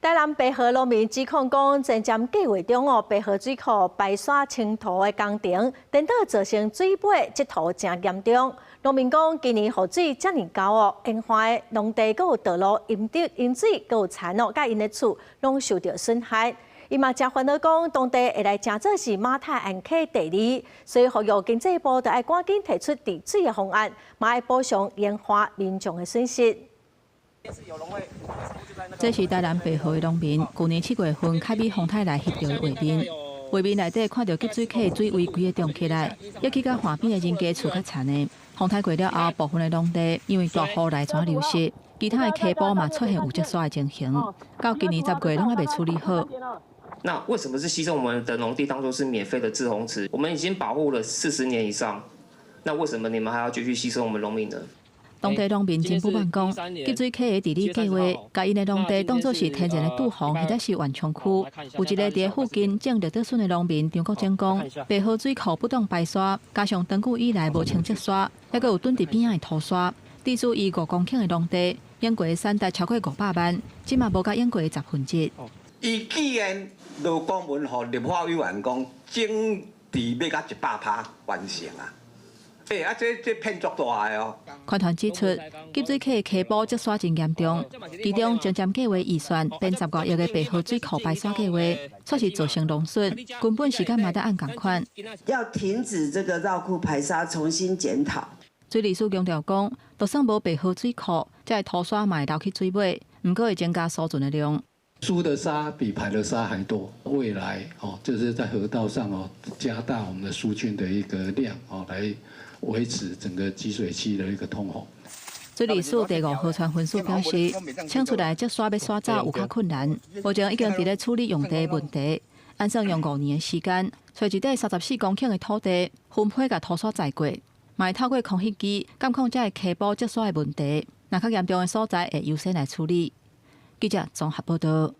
台南白河農民指控講，前瞻計劃中哦，白河水庫排沙清塗的工程，顛倒造成水尾積土誠嚴重。農民講，今年雨水遮爾厚哦，沿岸的農地閣有道路淹滴淹水，閣有田哦，佮𪜶的厝攏受著損害。伊嘛誠煩惱講，當地會來成做是馬太鞍溪第二，所以呼籲經濟部著愛趕緊提出治水的方案，嘛愛補償沿岸民眾的損失。這是台南白河的農民，舊年7月份凱美風颱來翕著的畫面。畫面內底看著集水區水位規个漲起來，抑去共岸邊的人家厝較田的。風颱過了後，部分的農地因為大雨來怎流失，其他的溪埔嘛出現有積沙的情形。到今年10月攏猶未處理好。那為什麼是犧牲我們的農地當作是免費的滯洪池？我們已經保護了40年以上，那為什麼你們還要繼續犧牲我們農民呢？當地農民真不滿講，集水區的治理計劃，共𪜶的農地當作是天然的駐防或者是緩衝區。有一个佇附近種綠豆筍的農民張國正講，白河水庫不當排沙，加上長久以來無清積沙，猶閣有囤佇邊仔的土沙，致使伊5公頃的農地，淹過產值超過500萬，這馬無甲淹過1/10。伊既然羅公文予立法委員講，整治欲共100%完成啊！欸，啊，這這騙足大的哦！團團指出，集水區的溪埔積沙真嚴重，其中前瞻計劃預算編10外億的白河水庫排沙計劃，卻是造成農損，根本是佮馬達案仝款。要停止這個繞庫排沙，重新檢討。水利署強調講，就算無白河水庫，這个土沙嘛會流去水尾，毋過會增加疏浚的量。輸的沙比排的沙還多，未來哦，就是在河道上哦，加大我們的疏浚的一個量哦，來維持整個集水區的一個通洪。水利署第五河川分署表示，清出來積沙欲徙走有較困難，目前已經佇咧處理用地問題，按算用5年的時間，揣一塊34公頃的土地，分批共土沙載過，嘛會透過空隙機監控這个溪埔積沙的問題，若較嚴重的所在會優先來處理。記者綜合報導。